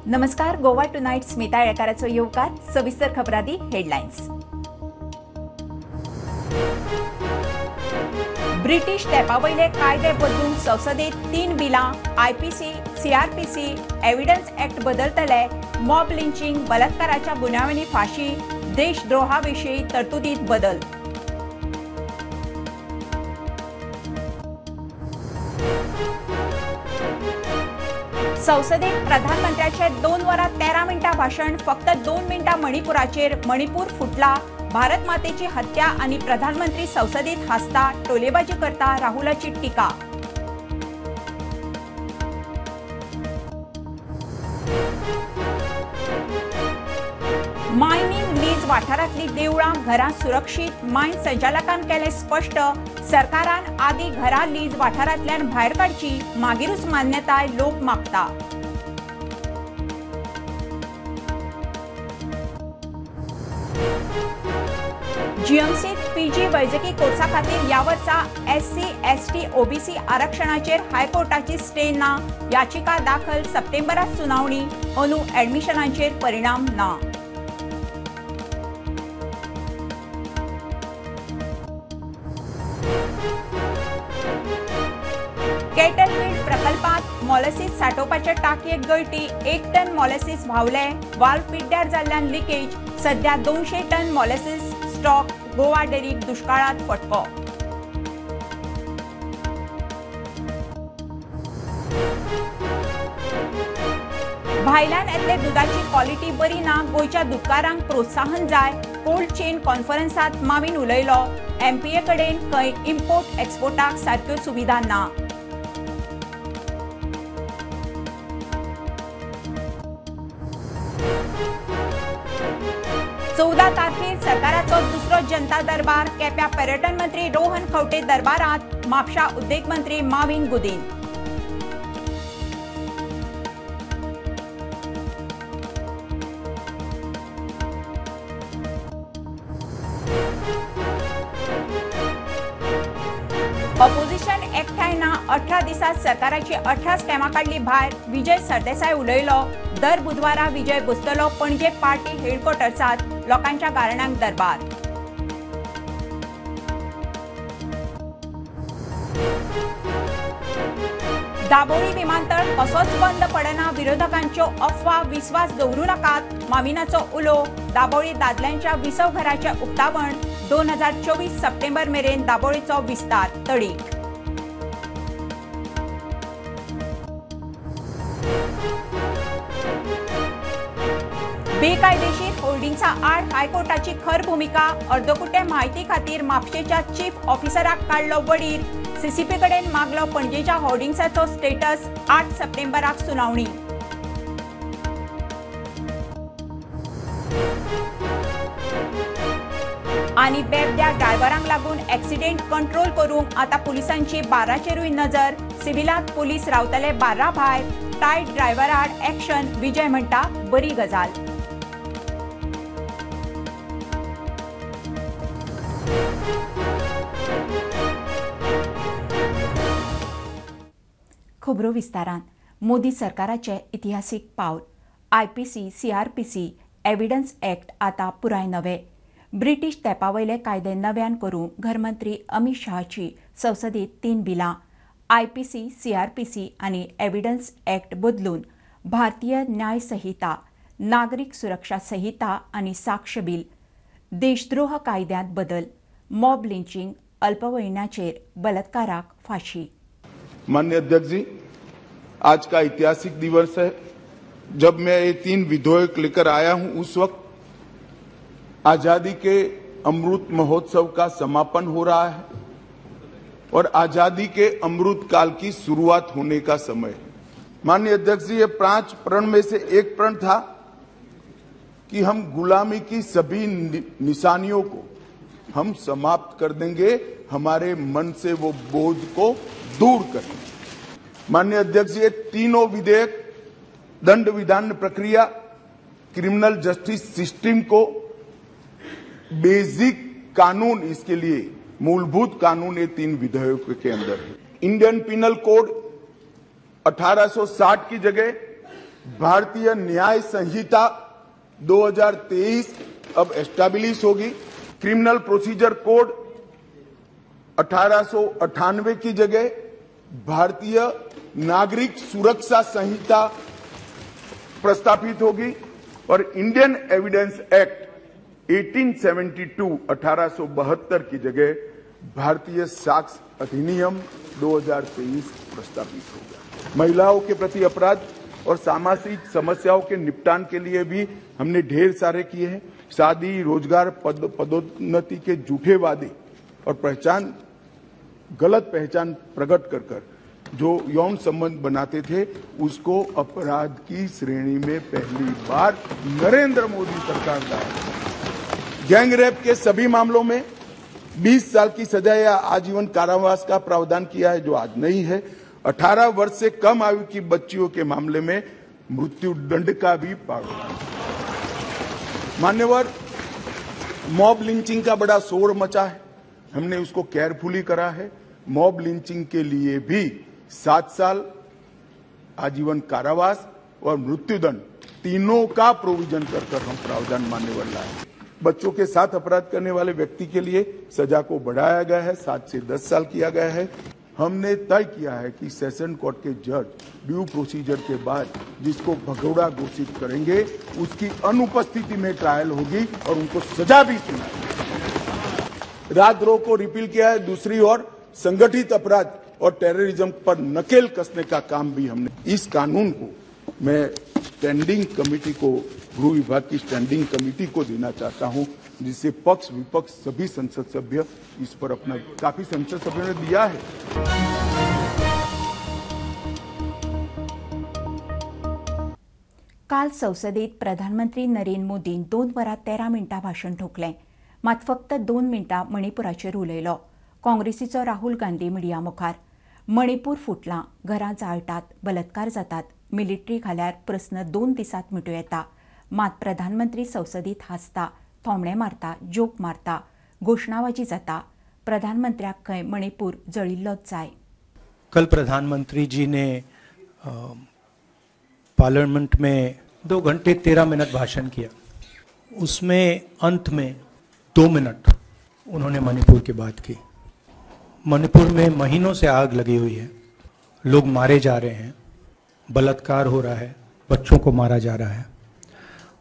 नमस्कार, गोवा टुनायट स्मिता येळकाराचो येवकार. सविस्तर खबरादी हेडलायन्स. ब्रिटीश तेंपावयले कायदे बदलून संसदेत 3 बिलां, आयपीसी, सीआरपीसी, एव्हिडन्स ऍक्ट बदलतले. मॉब लिंचिंग, बलात्काराच्या गुन्यांवांनी फाशी, देशद्रोहाविशीं तरतुदीत बदल. संसदेत प्रधानमंत्र्याचे 2 वरां 13 मिनटां भाशण, फक्त 2 मिनटां मणिपुराचेर. मणिपूर फुटला, भारत मातेची हत्या आनी प्रधानमंत्री संसदेत हासता, टोलेबाजी करता, राहुलाची टीका. मायनिंग लीज वाठारांतली देवळां घरां सुरक्षीत, मायन संचालकान केलें स्पश्ट. सरकारान आदी घरां लीज वाठारांतल्यान भायर काडची, मागीरूच मान्यताय लोक मागता. जीएमसीत पीजी वैजकी कोर्सा खातीर ह्या वर्सा एससी, एसटी, ओबीसी आरक्षणाचेर हायकोर्टाची स्टे ना, याचिका दाखल. सप्टेंबरात सुनावणी, अंदू ऍडमिशनांचेर परिणाम ना. केटल फीड प्रकल्पात मॉलसीस साठोवपाचे टाकयेक गळटी, 1 टन मॉलसीस व्हांवले, वाल्व पिड्ड्यार जाल्ल्यान लिकेज. सध्या 200 टन मॉलसीस स्टॉक, गोवा डेरीक दुष्काळात फटको. भायल्यान येतले दुदाची क्वॉलिटी बरी ना, गोंयच्या दुदकारांक प्रोत्साहन जाय. कोल्ड चेन कॉन्फरन्सात मावीन उलयलो. एमपीए कडेन खंय इम्पोर्ट एक्सपोर्टाक सारक्यो सुविधा ना. चौदा तारखेर सरकाराचो दुसरो जनता दरबार. केप्यां पर्यटन मंत्री रोहन खंवटे दरबारांत, म्हापशा उद्देग मंत्री माविन गुदीन. ऑपोजिशन एकठांय ना, 18 दिसांत सरकाराची 18 स्कॅमां काडली भायर. विजय सरदेसाय उलयलो. दर बुधवारा विजय बसतलो पणजे पार्टी हेडक्वॉर्टर्सात, लोकांच्या गारणांक दरबार. दाबोळी विमानतळ कसोच बंद पडना, विरोधकांच्यो अफवा विस्वास दवरूं नाकात, माविनाचो उलो. दाबोळी दादल्यांच्या विसव घराचें उक्तावण. 2024 सप्टेंबर मेरेन दाबोळीचो विस्तार तडीक. बेकायदेशीर होल्डिंग्सा आड हायकोर्टाची खर भुमिका. अर्दकुटे म्हायती खातीर म्हापशेच्या चीफ ऑफिसराक काडलो वडीर. सीसीपी कडेन मागलो पणजेच्या होर्डिंग्साचो स्टेटस. 8 सप्टेंबराक सुनावणी. आनी बेबद्या ड्रायव्हरांक लागून एक्सिडेंट कंट्रोल करूंक आतां पुलिसांची 12चेरूय नजर. सिव्हिलांत पुलीस रावतले 12 भायर. टायट ड्रायव्हराआड एक्शन, विजय म्हणटा बरी गजाल. खबरो विस्तारान. मोदी सरकाराचे इतिहासीक पावल. आयपीसी, सीआरपीसी, एव्हिडन्स ऍक्ट आतां पुराय नवे. ब्रिटीश तेंपावयले कायदे नव्यान करूंक घरमंत्री अमित शहाची संसदेत 3 बिलां, आयपीसी, सीआरपीसी आनी एव्हिडन्स ऍक्ट बदलून भारतीय न्याय संहिता, नागरीक सुरक्षा संहिता आनी साक्ष बिल, देशद्रोह कायद्यांत बदल, मॉब लिंचिंग, अल्पवयीनाचेर बलात्काराक फाशी. माननीय अध्यक्ष जी, आज का ऐतिहासिक दिवस है. जब मैं ये 3 विधेयक लेकर आया हूं उस वक्त आजादी के अमृत महोत्सव का समापन हो रहा है और आजादी के अमृत काल की शुरुआत होने का समय है. माननीय अध्यक्ष जी, ये 5 प्रण में से एक प्रण था कि हम गुलामी की सभी निशानियों को हम समाप्त कर देंगे, हमारे मन से वो बोझ को दूर करेंगे. माननीय अध्यक्ष जी, ये तीनों विधेयक दंड विधान प्रक्रिया, क्रिमिनल जस्टिस सिस्टम को बेसिक कानून, इसके लिए मूलभूत कानून ये 3 विधेयकों के अंदर है. इंडियन पिनल कोड 1860 की जगह भारतीय न्याय संहिता 2023 अब एस्टैब्लिश होगी। क्रिमिनल प्रोसीजर कोड 1898 की जगह भारतीय नागरिक सुरक्षा संहिता प्रस्तावित होगी और इंडियन एविडेंस एक्ट 1872 1872 की जगह भारतीय साक्ष्य अधिनियम 2023 प्रस्तावित होगा। महिलाओं के प्रति अपराध और सामाजिक समस्याओं के निपटान के लिए भी हमने ढेर सारे किए हैं। शादी, रोजगार, पदोन्नति के झूठे वादे और पहचान, गलत पहचान प्रकट कर कर जो यौन संबंध बनाते थे उसको अपराध की श्रेणी में पहली बार नरेंद्र मोदी सरकार लाए। गैंग रेप के सभी मामलों में 20 साल की सजा या आजीवन कारावास का प्रावधान किया है, जो आज नहीं है। 18 वर्ष से कम आयु की बच्चियों के मामले में मृत्यु दंड का भी प्रावधान। मान्यवर, मॉब लिंचिंग का बड़ा शोर मचा है, हमने उसको केयरफुली करा है। मॉब लिंचिंग के लिए भी 7 साल आजीवन कारावास और मृत्युदंड तीनों का प्रोविजन कर कर हम प्रावधान मान्यवर लाए। बच्चों के साथ अपराध करने वाले व्यक्ति के लिए सजा को बढ़ाया गया है, 7 से 10 साल किया गया है। हमने तय किया है कि सेशन कोर्ट के जज ड्यू प्रोसीजर के बाद जिसको भगोड़ा घोषित करेंगे उसकी अनुपस्थिति में ट्रायल होगी और उनको सजा भी सुनाएंगे। राजद्रोह को रिपील किया है। दूसरी ओर संगठित अपराध और टेररिज्म पर नकेल कसने का काम भी हमने। इस कानून को मैं स्टैंडिंग कमेटी को, गृह विभाग की स्टैंडिंग कमेटी को देना चाहता हूं, जिससे पक्ष विपक्ष सभी संसद सभ्य इस पर अपना, काफी संसद सभ्यों ने दिया है। काल संसदेत प्रधानमंत्री नरेंद्र मोदीन 2 वरां 13 मिनटां भाशण ठोकलें, मात फक्त 2 मिनटां मणिपुराचेर उलयलो। काँग्रेसीचो राहुल गांधी मिडिया मुखार, मणिपूर फुटलां, घरां जाळटात, बलात्कार जातात, मिलिटरी घाल्यार प्रस्न 2 दिसांत मिटूं येता, मात प्रधानमंत्री संसदेत हांसता, थोमणे मारता, जोक मारता, घोशणाबाजी जाता। प्रधानमंत्र्याक खंय मणिपूर जळिल्लोच जाय। कल प्रधानमंत्री जी ने पार्लियामेंट में 2 घंटे 13 मिनट भाषण किया। उसमें अंत में 2 मिनट उन्होंने मणिपुर की बात की। मणिपुर में महीनों से आग लगी हुई है, लोग मारे जा रहे हैं, बलात्कार हो रहा है, बच्चों को मारा जा रहा है।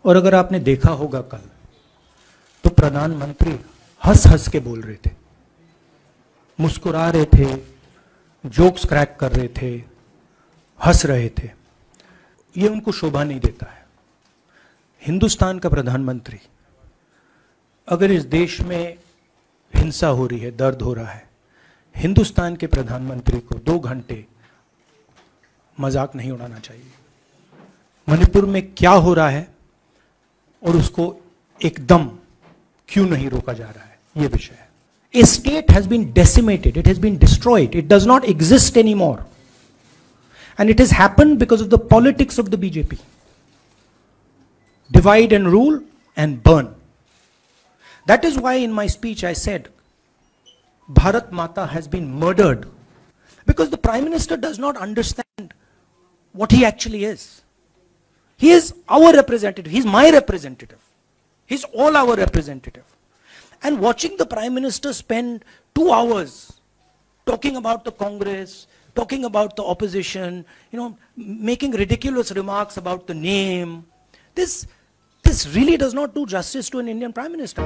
और अगर आपने देखा होगा कल तो प्रधानमंत्री हंस हंस के बोल रहे थे, मुस्कुरा रहे थे, जोक्स क्रैक कर रहे थे, हंस रहे थे। ये उनको शोभा नहीं देता है। हिंदुस्तान का प्रधानमंत्री, अगर इस देश में हिंसा हो रही है, दर्द हो रहा है, हिंदुस्तान के प्रधानमंत्री को 2 घंटे मजाक नहीं उड़ाना चाहिए। मणिपुर में क्या हो रहा है और उसको एकदम क्यों नहीं रोका जा रहा है, ये विषय है। A state has been decimated, it has been destroyed, it does not exist anymore. And it has happened because of the politics of the BJP. Divide and rule and burn. That is why in my speech I said, Bharat Mata has been murdered, because the Prime Minister does not understand what he actually is. He is our representative, he is my representative, he is all our representative. And watching the Prime Minister spend 2 hours talking about the Congress, talking about the opposition, you know, making ridiculous remarks about the name, this really does not do justice to an Indian Prime Minister.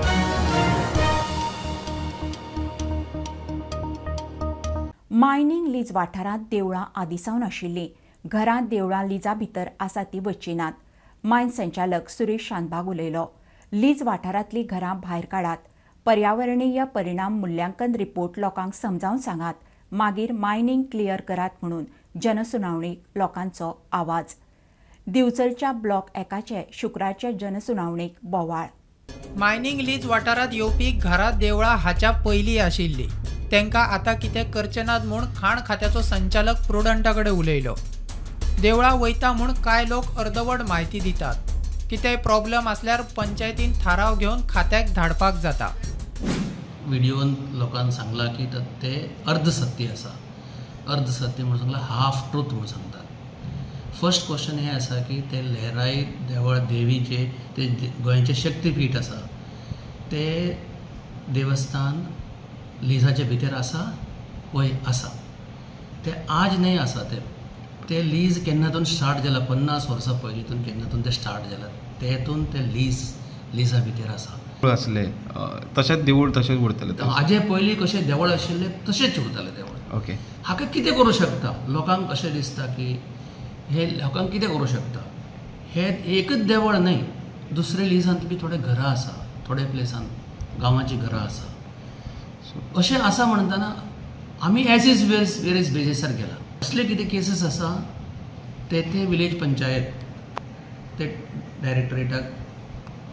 Mining lease वाठारांत देवळां आदी सावन आशिल्लीं, घरांत देवळां लिजा भितर आसा ती वच्ची नात। मायन संचालक सुरेश शानभाग उलयलो। लीज वाठारांतलीं घरां भायर काडात, पर्यावरणीय परिणाम मुल्यांकन रिपोर्ट लोकांक समजावन सांगात, मागीर मायनिंग क्लियर करात म्हणून जनसुनावणीक लोकांचो आवाज। दिवचलच्या ब्लॉक एकाचे शुक्रारचे जनसुनावणीक बोवाळ। मायनिंग लीज वाठारांत येवपी घरां देवळां हाच्या पयलीं आशिल्लीं, तांकां आतां कितें करचे नात म्हूण खाण खात्याचो संचालक प्रुडंटा कडेन उलयलो। देवळां वयता म्हूण कांय लोक अर्दवट म्हायती दितात, कितेंय प्रॉब्लम आसल्यार पंचायतीन थाराव घेवन खात्याक धाडपाक जाता। व्हिडियोन लोकांक सांगलां की ते अर्धसत्य आसा, अर्धसत्य म्हणून सांगलां, हाफ ट्रूथ म्हणून सांगतात। फर्स्ट क्वेश्चन हें आसा की ते लहराई देवळ देवीचे ते गोंयचें शक्तीपीठ आसा ते देवस्थान लिजाचे भितर आसा वय आसा. ते आज न्हय आसा, ते ते लीज केन्नातून स्टार्ट जाला, 50 वर्सां पयलींतून केन्नातून ते स्टार्ट जाला, तेतून ते लीज लिजा भितर आसा. आसले तशेंच देवूळ तशेंच उरतलें, हाजे पयलीं कशें देवळ आशिल्लें तशेंच उरतलें देवळ. ओके, हाका कितें करूं शकता? लोकांक अशें दिसता की हे लोकांक कितें करूं शकता? हे एकच देवळ न्हय, दुसरे लिजांत बी थोडे घरां आसा, थोडे प्लेसान गांवाचीं घरां आसा. अशें आसा म्हणटना आमी एज is where is बेजीसार गेला. असले कितें केसीस आसा ते ते विलेज पंचायत ते डायरेक्टरेटाक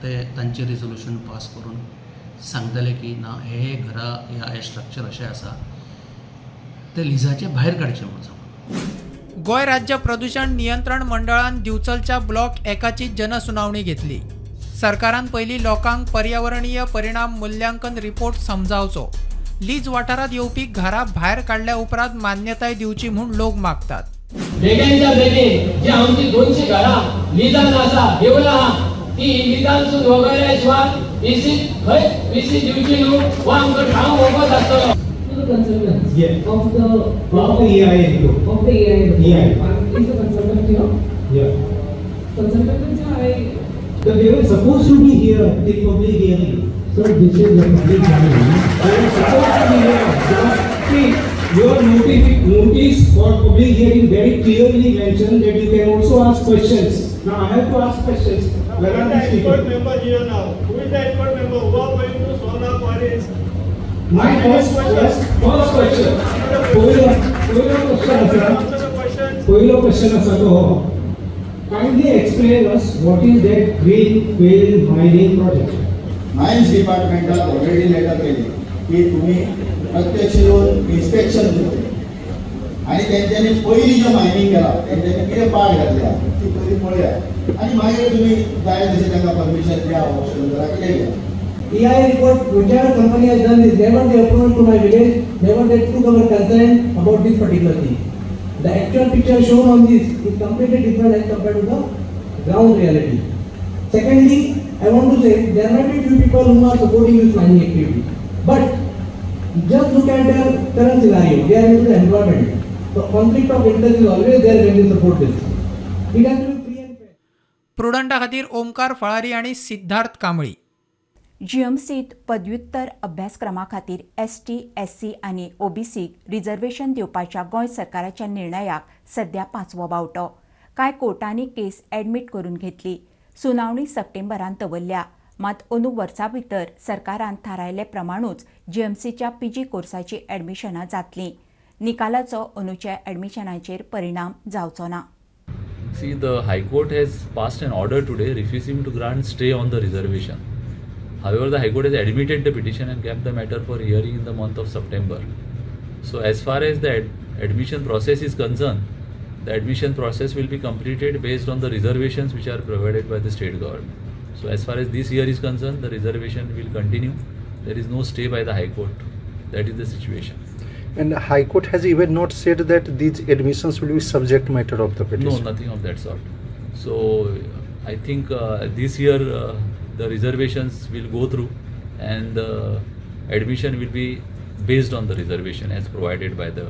ते तांचे रेजोल्युशन पास करून सांगतले की ना हे घरा ह्या स्ट्रक्चर अशें आसा ते लिजाचे भायर काडचें म्हणून सांगून. गोंय राज्य प्रदूषण नियंत्रण मंडळान दिवचलच्या ब्लॉक एकाची जनसुनावणी घेतली. सरकारान पयलीं लोकांक पर्यावरणीय परिणाम मूल्यांकन रिपोर्ट समजावचो, लीज वाठारांत येवपी घरां भायर काडल्या उपरांत मान्यताय दिवची म्हूण लोक मागतात. बेगीनच्या बेगीन जी आमची 200 घरां लिजान आसा, देवळां आहा, ती लिजानसून वगळ्या शिवाय इसी खंय इसी दिवची न्हू वा आमकां ठाव वगत आसतलो. To the consultants, yes. Of the EIA report. Of the EIA report. EIA. Is the consultant here? Yeah. Consultant, they were supposed to be here till public hearing. So this is the public hearing. They were supposed to be here. See, your notice for public hearing very clearly mentioned that you can also ask questions. Now I have to ask questions. Where are these people? Who is the expert member here now? Who is the expert member? Who are going to solve our queries? My first question. Poilo question asa to. Kindly explain us what is that green field mining project. Mines department already letter केली की तुम्ही प्रत्यक्ष येऊन inspection करचे आणि त्यांच्यानी पहिली जे mining केला त्यांच्यानी कितें पाड घातल्या ती पयली पळया आणि मागीर तुम्ही जाय तशें तांकां परमिशन द्या, ऑप्शन करा, कितें घ्या. EIA report, whichever company has done this, never they approached to my village, never they took our concern about this particular thing. The actual picture shown on this is completely different as compared to the ground reality. Secondly, I want to say there might be few people who are supporting this mining activity, but just look at their current scenario. They are into the employment. So conflict of interest is always there when you support this. It has to be free and fair. प्रुडंटा खातीर ओमकार फळारी आनी सिद्धार्थ कांबळी. जीएमसीत पदव्युत्तर अभ्यासक्रमा खातीर ST, SC आनी ओबीसीक reservation दिवपाच्या गोंय सरकाराच्या निर्णयाक सध्या 5वो बावटो. कांय कोर्टांनी केस ॲडमीट करून घेतली. सुनावणी सप्टेंबरांत दवरल्या. मात अंदू वर्सा भितर सरकारान थारायल्ले प्रमाणूच जीएमसीच्या पीजी कोर्साची ॲडमिशनां जातलीं. निकालाचो अंदूच्या ॲडमिशनाचेर परिणाम जावचो ना. See, the High Court has passed an order today refusing to grant stay on the reservation. However, the High Court has admitted the petition and kept the matter for hearing in the month of September. So, as far as the admission process is concerned, the admission process will be completed based on the reservations which are provided by the state government. So, as far as this year is concerned, the reservation will continue. There is no stay by the High Court. That is the situation. And the High Court has even not said that these admissions will be subject matter of the petition. No, nothing of that sort. So, I think this year the reservations will go through and the admission will be based on the reservation as provided by the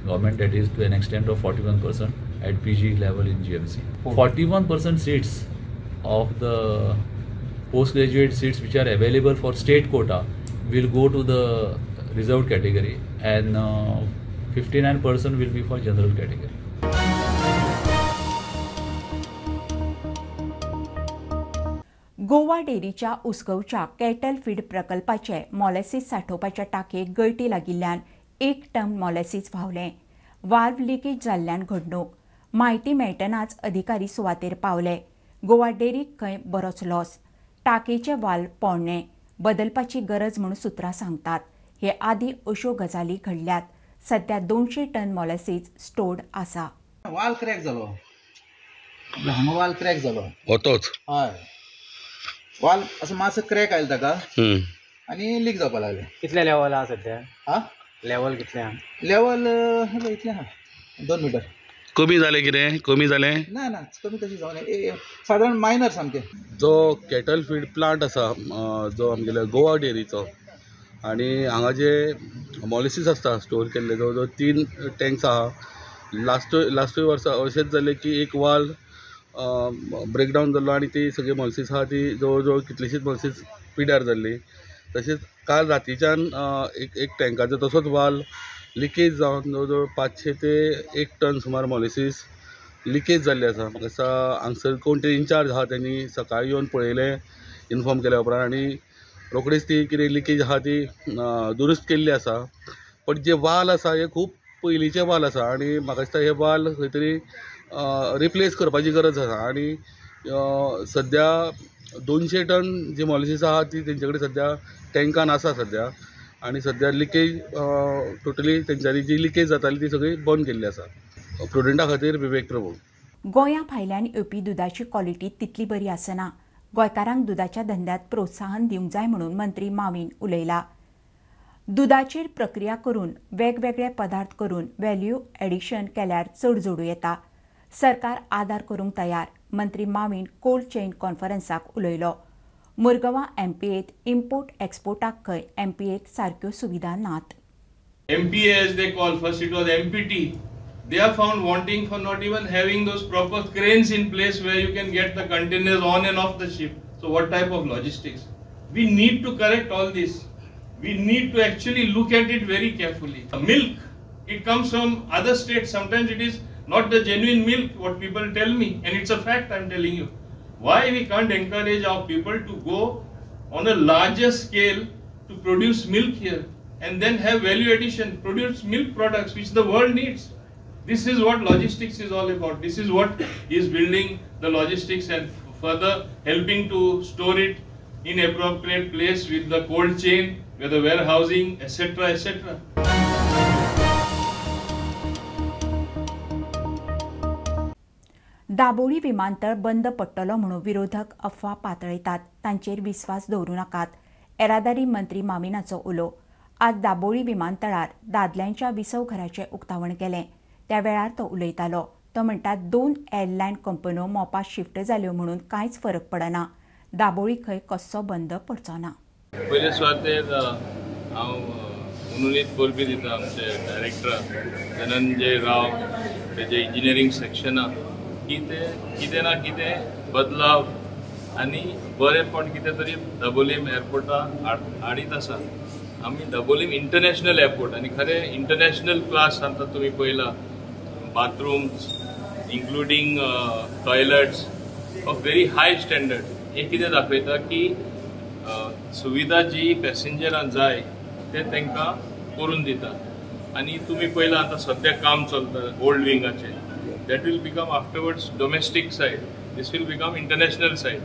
government, that is to an extent of 41% at PG level in GMC. 41% seats of the postgraduate seats which are available for state quota will go to the reserved category and 59% will be for general category. Goa डेरीच्या उसगांवच्या cattle feed प्रकल्पाचे molasses साठोवपाच्या टाकयेक गळटी लागिल्ल्यान 1 tonne molasses व्हांवलें. Valve leakage जाल्ल्यान घडणूक. म्हायती मेळटनाच अधिकारी सुवातेर पावले. गोवा डेरीक खंय बरोच लॉस. टाकयेचे वाल्व पोरणें, बदलपाची गरज म्हूण सुत्रां सांगतात. हे आदीं अश्यो गजाली घडल्यात. सध्या 200 टन मॉलेसीस स्टोर्ड आसा. वाल क्रॅक जालो, हांगा वाल क्रॅक जालो होतोच. हय, वाल असो मातसो क्रॅक आयलो ताका आनी लीक जावपाक लागलें. कितले लेवल आहा सध्या? हा, लेवल कितले आहा? लेवल इतलें आहा, 2 मिटर. कमी जालें कितें कमी जालें ना ना कमी तशी जावना सादारण मायनर सामकें. जो कॅटल फीड प्लांट आसा जो आमगेलो गोवा डेअरीचो आनी हांगा जे मॉलिसीस आसता स्टोर केल्ले जवळ जवळ 3 टँक्स आहा. लास्टूय वर्सा अशेंच जालें की एक वाल ब्रेकडावन जाल्लो आनी ती सगळी मॉलिसीस आहा ती जवळ जवळ कितलीशीच मॉलिसीस पिड्यार जाल्ली. तशेंच काल रातीच्यान एक टँकाचो तसोच वाल लिकेज जावन जवळ जवळ 500 ते 1 टन सुमार मॉलिसीस लिकेज जाल्ली आसा. म्हाका दिसता हांगसर कोण ते इन्चार्ज आहा तेणी सकाळीं येवन पळयलें इन्फॉर्म केल्या उपरांत आनी रोखडीच ती कितें लिकेज आहा ती दुरुस्त केल्ली आसा. पण जे वाल आसा हे खूब पयलींचे वाल आसा आनी म्हाका दिसता हे वाल खंय तरी रिप्लेस करपाची गरज आसा. आनी सद्या 200 टन जी मॉलिसीस आहा ती तेंचे कडेन सद्या टँकान आसा सद्या आनी सद्या लिकेज टोटली तेंच्यांनी जी लिकेज जाताली ती सगळी बंद केल्ली आसा. प्रुडंटा खातीर विवेक प्रभू. गोंया भायल्यान येवपी दुदाची क्वॉलिटी तितली बरी आसना. गोंयकारांक दुदाच्या धंद्यात प्रोत्साहन दिवंक जाय म्हणून मंत्री मावीन उलयला. दुदाचेर प्रक्रिया करून वेगवेगळे पदार्थ करून व्हॅल्यू एडिशन केल्यार चड जोडूं येता. सरकार आदार करूंक तयार. मंत्री मावीन कोल्ड चेन कॉन्फरन्साक उलयलो. मुरगांवां एमपीएत इम्पोर्ट एक्सपोर्टाक खंय एमपीएत सारक्यो सुविधा नात. MPA as they call, first it was MPT. They are found wanting for not even having those proper cranes in place where you can get the containers on and off the ship. So what type of logistics? We need to correct all this. We need to actually look at it very carefully. Milk, it comes from other states. Sometimes it is not the genuine milk, what people tell me, and it's a fact I'm telling you. Why we can't encourage our people to go on a larger scale to produce milk here and then have value addition, produce milk products which the world needs. This is what logistics is all about. This is what is building the logistics and further helping to store it in appropriate place with the cold chain, with the warehousing, etc., etc. Dabolim विमानतळ बंद पडटलो म्हणून विरोधक अफवा पातळयतात, तांचेर विस्वास दवरूं नाकात. येरादारी मंत्री माविनाचो उलो. आज दाबोळी विमानतळार दादल्यांच्या विसव घराचें उक्तावण केलें. त्या वेळार तो उलयतालो. तो म्हणटा 2 एअरलायन कंपन्यो मोपा शिफ्ट जाल्यो म्हणून कांयच फरक पडना. दाबोळी खंय कसो बंद पडचो ना. पयले सुवातेर हांव उनुनीत परबी दिता आमचे डायरेक्टर धनंजय राव, तेजे इंजिनियरींग सेक्शनाक की ते कितें ना कितें बदलाव आनी बरेंपण कितें तरी दाबोलीम एअरपोर्टा हाडीत आसा. आमी दाबोलीम इंटरनॅशनल एअरपोर्ट आनी खरें इंटरनॅशनल क्लास आतां तुमी पळयला, bathrooms including toilets of very high standard. हे कितें दाखयता की सुविधा जी पॅसेंजरांक जाय ते तांकां करून दिता. आनी तुमी पळयलां आतां सद्या काम चलता old विंगाचें. That will become afterwards domestic side. This will become international side.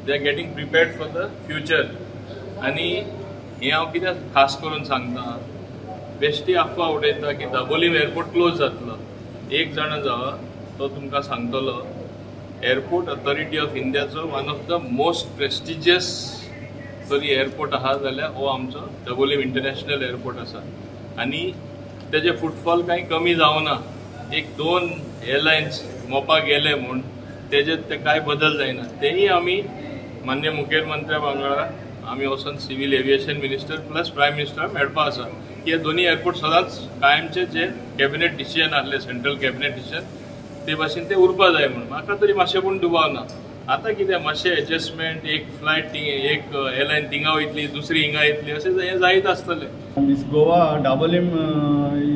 They are getting prepared for the future. आनी हें हांव कित्याक खास करून सांगता, बेश्टी अफवा उडयता की दाबोलीम एअरपोर्ट क्लोज जातलो. एक जाणा जावा तो तुमकां सांगतलो, एअरपोर्ट अथॉरिटी ऑफ इंडियाचो one of the most prestigious तरी एअरपोर्ट आहा जाल्यार हो आमचो दाबोलीम इंटरनॅशनल एअरपोर्ट आसा. आनी तेजे फुटफॉल कांय कमी जावना. 1-2 एअरलायन्स मोपा गेले म्हूण तेजे ते कांय बदल जायना. तेय आमी मान्य मुखेलमंत्र्या वांगडा आमी वचून civil aviation minister plus prime minister मेळपा आसा की हे दोनूय एअरपोर्ट सदांच कायमचे जे कॅबिनेट डिसिजन आसले, सेंट्रल कॅबिनेट डिसिजन, ते भाशेन ते उरपा जाय म्हूण. म्हाका तरी मातशें पूण दुबाव ना. आतां कितें मातशें एडजस्टमेंट, एक फ्लायट एक एअरलायन थिंगा वयतली, दुसरी हिंगा येतली, अशें हें जायत आसतलें. This Goa Dabolim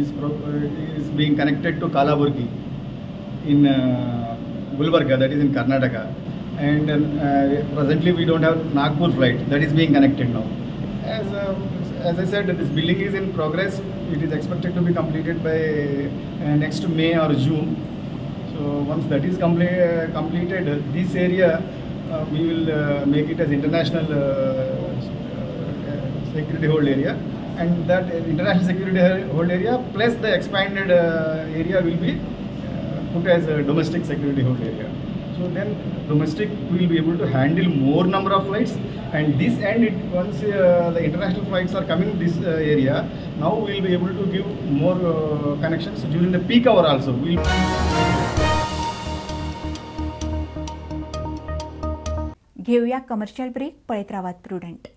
is being connected to Kalaburgi in Gulbarga, that is in Karnataka, and presently we don't have Nagpur flight that is being connected now. As I said, this building is in progress. It is expected to be completed by next May or June. So once that is completed, this area we will make it as international security hold area, and that international security hold area plus the expanded area will be put as a domestic security hold area. So then domestic will be able to handle more number of flights, and this end it once the international flights are coming this area, now we will be able to give more connections during the peak hour also. घेवया commercial break. पळयत रावात prudent.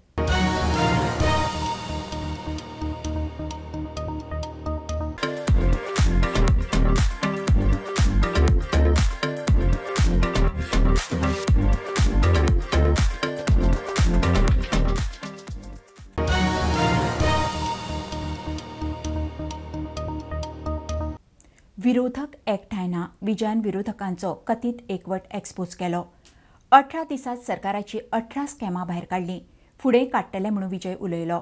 विरोधक एकठांयना विजयान विरोधकांचो कथीत एकवट expose केलो. 18 दिसांत सरकाराची 18 स्कॅमां भायर काडलीं. फुडें काडटले म्हणून विजय उलयलो.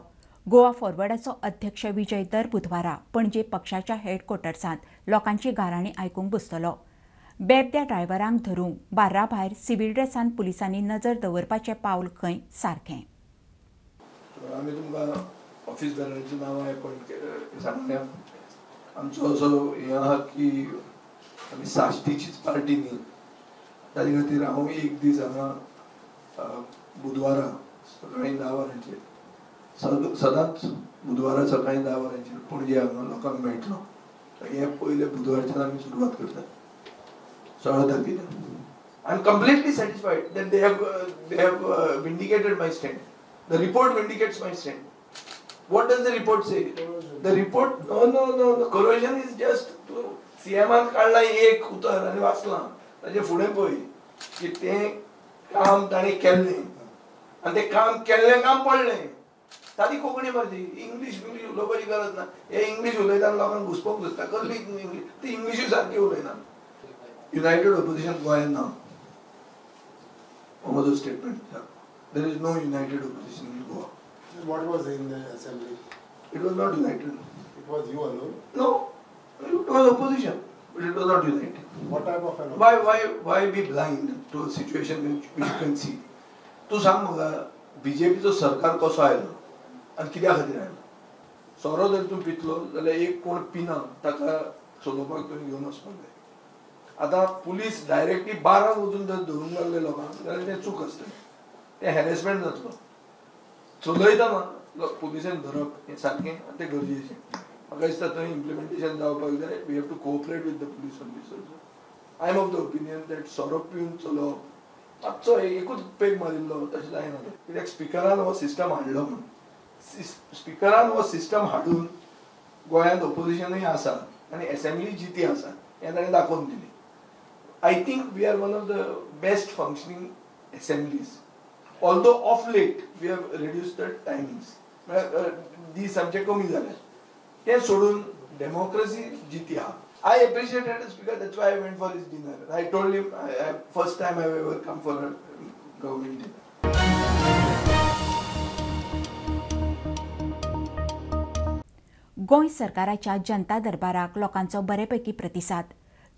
गोवा फॉरवर्डाचो अध्यक्ष विजय दर बुधवारा पणजे पक्षाच्या हेडक्वॉर्टर्सांत लोकांची गाराणी आयकूंक बसतलो. बेबद्या ड्रायव्हरांक धरूंक बार्रा भायर सिव्हील ड्रेसान पुलिसांनी नजर दवरपाचें पावल खंय सारकें. आमी तुमकां ऑफिस बेररांची नांवां अपॉयंट सांगल्या. आमचो असो हें आहा की आमी साश्टीचीच पार्टी न्ही, ताजे खातीर हांव एक दीस हांगा बुधवारा सकाळीं 10 वरांचेर, सदांच बुधवारा सकाळीं 10 वरांचेर पणजे हांगा लोकांक मेळटलो. हे पयले बुधवारच्यान आमी सुरवात करतात 16 तारखेच्यान. I am completely satisfied that they have vindicated my stand. The report vindicates my stand. What does the report say? The report, no, the corrosion is just CM-आन काडला एक उतर आनी वाचलां ताजे फुडें पळय की तें काम ताणें केल्लें आनी तें काम केल्लें काम पडलें. सादी कोंकणी मारची, इंग्लीश बिंग्लीश उलोवपाची गरज ना. हे इंग्लीश उलयता लोकांक घुसपोवंक सोदता, कसली इंग्लीश, ती इंग्लिशूय सारकी उलयना. युनायटेड ऑपोजिशन गोंयांत ना, हो म्हजो statement. There is no united opposition in Goa. What was in the assembly? It was not united. It was you alone? No, it was opposition, but it was not united. What type of an opposition? Why be blind to a situation which you can see? तूं सांग म्हाका, बीजेपीचो सरकार कसो आयलो आनी कित्या खातीर आयलो? सोरो जर तूं पितलो जाल्यार एक कोण पिना ताका चलोवपाक तुवें घेवन वचपाक जाय. आतां पुलीस डायरेक्टली बारांक वचून जर धरूंक लागले लोकांक जाल्यार तें चूक आसतलें, तें हॅरेसमेंट जातलो. चलयतना पुलिसेन धरप हें सारकें आनी तें गरजेचें. म्हाका दिसता थंय इम्प्लिमेंटेशन जावपाक जाय. We have to cooperate with the police on this also. I am of the opinion that सोरो पिवन चलोवप, मातसो एकूच पेग मारिल्लो तशें जायना. कित्याक स्पिकरान हो सिस्टम हाडलो म्हूण, स्पिकरान हो सिस्टम हाडून गोंयांत ओपोजिशनूय आसा आनी एसेंब्ली जिती आसा हें ताणें दाखोवन दिलें. I think we are one of the best functioning assemblies. Although of late we have reduced the timings, दीस आमचे कमी जाले, ते सोडून डेमोक्रेसी जिती आहा. I appreciated the speaker, that's why I went for his dinner. I told him first time I ever come for a government dinner. Goa सरकाराच्या जनता दरबाराक लोकांचो बरेपैकी प्रतिसाद.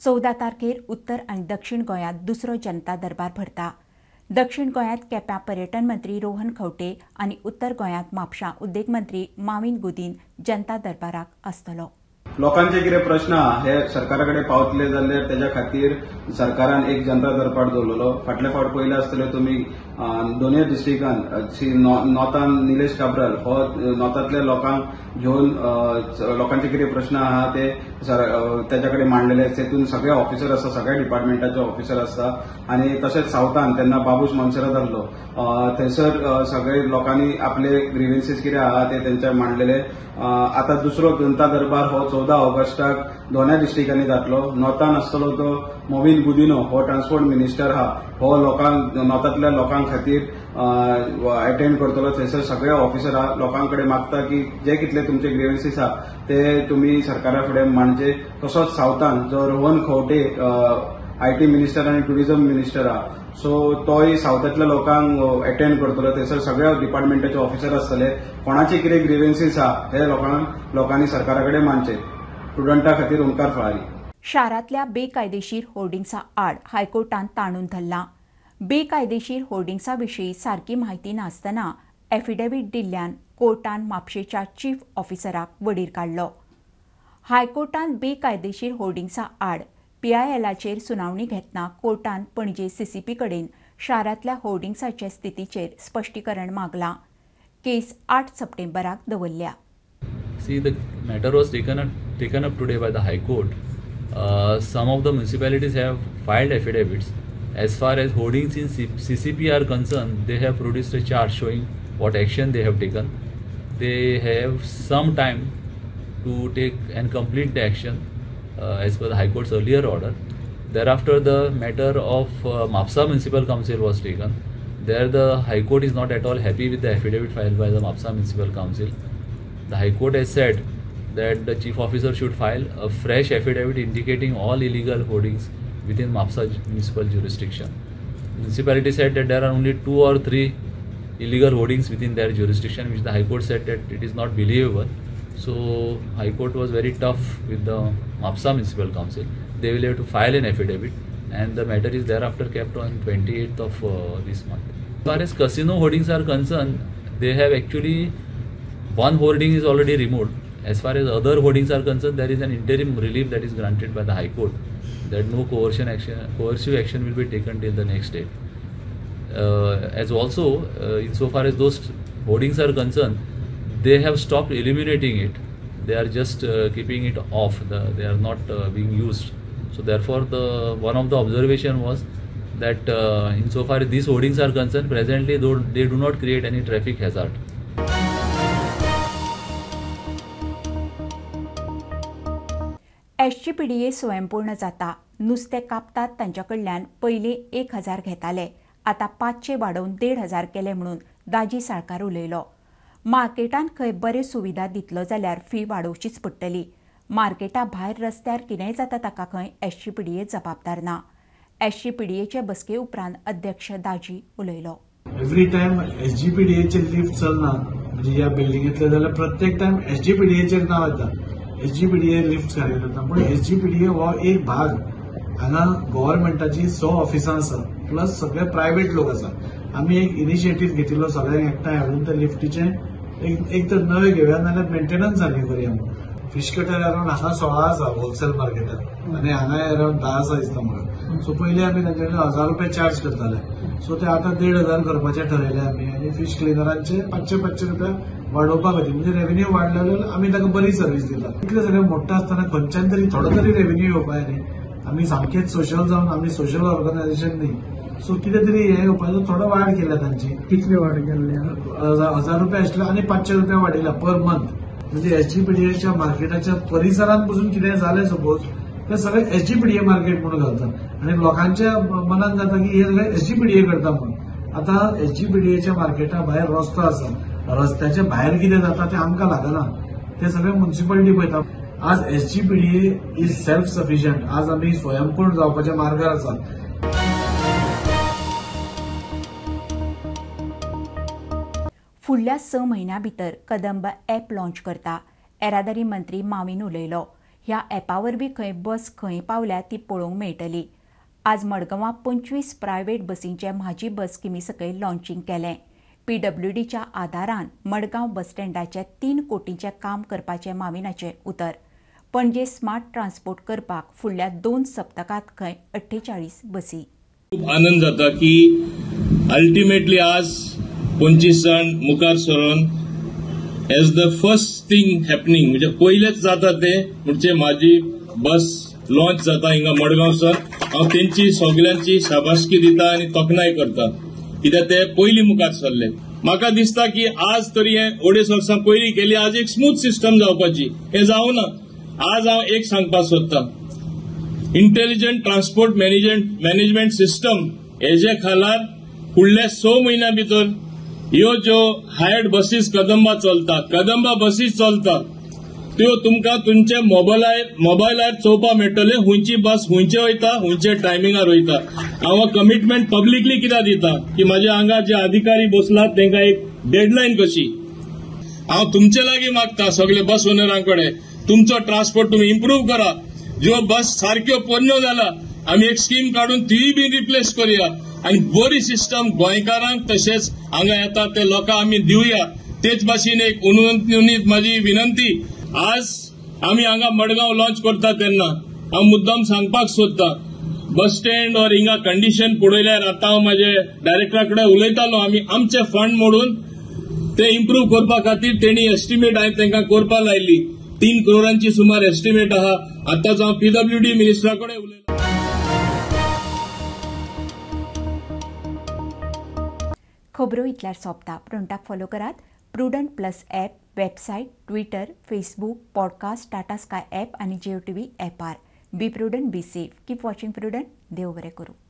14 तारखेर उत्तर आनी दक्षिण गोंयांत दुसरो जनता दरबार भरता. दक्षिण गोंयांत केप्यां पर्यटन मंत्री रोहन खंवटे आनी उत्तर गोंयांत म्हापशां उद्देग मंत्री माविन गुदीन जनता दरबाराक आसतलो. लोकांचे कितें प्रश्न आहा हे सरकारा कडेन पावतले जाल्यार तेज्या खातीर सरकारान एक जनता दरबार दवरलेलो. फाटले फावट पयले आसतले तुमी दोनूय डिस्ट्रिक्टान नॉर्थान निलेश काब्राल हो नॉर्थांतल्या लोकांक घेवन लोकांचे कितें प्रश्न आहा ते तेज्या कडेन मांडलेले. तेतून सगळे ऑफिसर आसा, सगळ्या डिपार्टमेंटाचे ऑफिसर आसता. आनी तशेंच सावथान तेन्ना बाबूश मोन्सेरात आहलो, थंयसर सगळे लोकांनी आपले ग्रिव्हन्सीस कितें आहा ते तेंच्या मांडलेले. आतां दुसरो जनता दरबार हो 14 ऑगस्टाक दोनूय डिस्ट्रिक्टांनी जातलो. नॉर्थान आसतलो तो मोविन गुदिनो हो ट्रान्सपोर्ट मिनिस्टर आहा, हो लोकांक नॉर्थांतल्या लोकां खातीर अटेंड करतलो. थंयसर सगळे ऑफिसर आहा, लोकां कडेन मागता की जे कितले तुमचे ग्रिव्हन्सीस आहा ते तुमी सरकारा फुडें मांडचे. तसोच सावथान जो रोहन खंवटे IT minister आनी टुरिझम मिनिस्टर आहा, सो तोय सावथांतल्या लोकांक अटेंड करतलो. थंयसर सगळ्या डिपार्टमेंटाचे ऑफिसर आसतले. कोणाचे कितें ग्रिव्हन्सीस आहा हे लोकांनी सरकारा कडेन मांडचे. स्टुडंटा खातीर ओंकार फळारी. शारांतल्या बेकायदेशीर होर्डिंग्सा आड हायकोर्टान ताणून धरलां. बेकायदेशीर होर्डिंग्सा विशीं सारकी म्हायती नासतना एफिडेवीट दिल्ल्यान कोर्टान म्हापशेच्या चीफ ऑफिसराक वडीर काडलो. हायकोर्टान बेकायदेशीर होर्डिंग्सा आड पीआयएलाचेर सुनावणी घेतना कोर्टान पणजे सीसीपी कडेन शारांतल्या होर्डिंग्साचे स्थितीचेर स्पश्टीकरण मागलां. केस 8 सप्टेंबराक दवरल्या. See, the matter was taken up today by the High Court. Some of the municipalities have filed affidavits As far as hoardings in CCP are concerned, they have produced a chart showing what action they have taken. They have some time to take and complete the action as per the High Court's earlier order. Thereafter, the matter of Mapsa Municipal Council was taken. There the High Court is not at all happy with the affidavit filed by the Mapsa Municipal Council. The High Court has said that the Chief Officer should file a fresh affidavit indicating all illegal hoardings within Mapsa municipal jurisdiction. Municipality said that there are only 2 or 3 illegal hoardings within their jurisdiction, which the High Court said that it is not believable. So High Court was very tough with the Mapsa Municipal Council. They will have to file an affidavit, and the matter is thereafter kept on 28th of this month. As far as casino hoardings are concerned, they have actually one hoarding is already removed. As far as other hoardings are concerned, there is an interim relief that is granted by the High Court that no coercive action will be taken till the next date. As also, insofar as those hoardings are concerned, they have stopped eliminating it. They are just keeping it off. They are not being used. So therefore, the one of the observation was that insofar as these hoardings are concerned, presently though they do not create any traffic hazard. SGPDA स्वयंपूर्ण जाता. नुस्तें कापतात तांच्या कडल्यान पयलीं 1000 घेताले, आतां 500 वाडोवन 1500 केले म्हणून दाजी साळकार उलयलो. मार्केटान खंय बरे सुविधा दितलो जाल्यार फी वाडोवचीच पडटली. मार्केटा भायर रस्त्यार कितेंय जाता ताका खंय एसजीपीडीए जबाबदार ना. एसजीपीडीएचे बसके उपरांत अध्यक्ष दाजी उलयलो. एवरी टायम एसजीपीडीएचे लिफ्ट चलना म्हणजे ह्या बिल्डिंगेंतले जाल्यार प्रत्येक टायम एसजीपीडीएचेर नांव येता. एसजीपीडीए लिफ्ट सारकें जाता, पूण एसजीपीडीए हो एक भाग. हांगा गव्हर्मेंटाची 100 ऑफिसां आसा, प्लस सगळे प्रायव्हेट लोक आसा. आमी एक इनिशिएटीव घेतिल्लो सगळ्यांक एकठांय हाडून त्या लिफ्टीचें एक तर नवें घेवया नाल्यार मेंटेनन्स सारकें करुया. फिश कटर अरावंड हांगा 16 आसा होलसेल मार्केटात आनी हांगा अरावंड 10 आसा दिसता म्हाका. सो पयलीं आमी तांचे कडेन 1000 रुपया चार्ज करताले, सो ते आतां 1500 करपाचें ठरयलें आमी. आनी फिश क्लिनरांचे 500-500 रुपया वाडोवपा खातीर, म्हणजे रेव्हेन्यू वाडले जाल्यार आमी ताका बरी सर्वीस दिता. इतले सगळें मोडटा आसतना खंयच्यान तरी थोडो तरी रेव्हेन्यू येवपा न्ही. आमी सामकेच सोशल जावन आमी सोशल ऑर्गनायझेशन न्ही, सो कितें तरी हें येवपाचो थोडो वाड केल्या तांची. कितली वाड केल्ली? 1000 रुपया आशिल्ले आनी 500 रुपया वाडयला पर मंथ. म्हणजे एसजीपीडीएच्या मार्केटाच्या परिसरांत पसून कितें जालें सपोज ते सगळें एसजीपीडीए मार्केट म्हणून घालतात आनी लोकांच्या मनान जाता की हे सगळें एसजीपीडीए करता म्हणून. आतां एसजीपीडीएच्या मार्केटा भायर रस्तो आसा, रस्त्याच्या भायर कितें जाता तें आमकां लागना, ते सगळें म्युनिसिपालिटी पळयता. आज एसजीपीडीए is self sufficient. आज आमी स्वयंपूर्ण जावपाच्या मार्गार आसात. फुडल्या 6 म्हयन्यां भितर कदंब ॲप लॉन्च करता. येरादारी मंत्री मावीन उलयलो. ह्या ॲपा वरवीं खंय बस खंय पावल्या ती पळोवंक मेळटली. आज मडगांवां 25 प्रायव्हेट बसींचें म्हाजी बस स्किमी सकयल लॉन्चींग केलें. पीडब्ल्यूडीच्या आदारान मडगांव बस स्टँडाचें 3 कोटींचें काम करपाचें माविनाचें उतर. पणजे स्मार्ट ट्रान्सपोर्ट करपाक फुडल्या 2 सप्तकांत खंय 48 बसी. खूब आनंद जाता की अल्टिमेटली आज 25 जाण मुखार सरून as the first thing happening, म्हणजे पयलेच जाता ते म्हणजे म्हाजी बस लॉन्च जाता हिंगा मडगांव सर. हांव तेंची सगल्यांची शाबासकी दिता आनी तोखणाय करता कित्याक ते पयलीं मुखार सरले. म्हाका दिसता की आज तरी हे 2.5 वर्सां पयलीं केली, आज एक स्मूथ सिस्टम जावपाची, हें जावना. आज हांव एक सांगपाक सोदता, इंटेलिजंट ट्रान्सपोर्ट मॅनेजमेंट सिस्टम हेजे खाला फुडल्या 6 म्हयन्यां भितर ह्यो ज्यो हायर्ड बसीस कदंबा चलता, कदंबा बसीस चलता त्यो तुमकां तुमचे मोबायलार चोवपाक मेळटले, हुंयची बस हुंयचे वयता, हुंयचे टायमिंगार वयता. हांव कमिटमेंट पब्लिकली कित्याक दिता की म्हाजे हांगा जे अधिकारी बसलात तांकां एक डेडलायन कशी. हांव तुमचे लागीं मागता सगळे बस ओनरां कडेन, तुमचो ट्रान्सपोर्ट तुमी इम्प्रूव करा. ज्यो बस सारक्यो पोरण्यो जाला आमी एक स्कीम काडून तीय बी रिप्लेस करुया आनी बरी सिस्टम गोंयकारांक तशेंच हांगा येता ते लोकांक आमी दिवया. तेच भाशेन एक उनूनीत म्हाजी विनंती, आज आमी हांगा मडगांव लॉन्च करता तेन्ना हांव मुद्दाम सांगपाक सोदता, बस स्टँड और हिंगा कंडिशन पळयल्यार आतां हांव म्हाजे डायरेक्टरा कडेन उलयतालो, आमी आमचे फंड मोडून ते इम्प्रूव करपा खातीर तेणी एस्टिमेट हांवें तांकां करपाक लायली. 3 करोडांची सुमार एस्टिमेट आहा. आतांच हांव पीडब्ल्यूडी मिनिस्टरा कडेन उलयलो. खबरो इतल्यार सोंपता. प्रुडंटाक फॉलो करात Prudent plus app, website, Twitter, Facebook, podcast, Tata Sky app आनी जिओ टीव्ही ॲपार. Be prudent, be safe, keep watching Prudent. देव बरें करूं.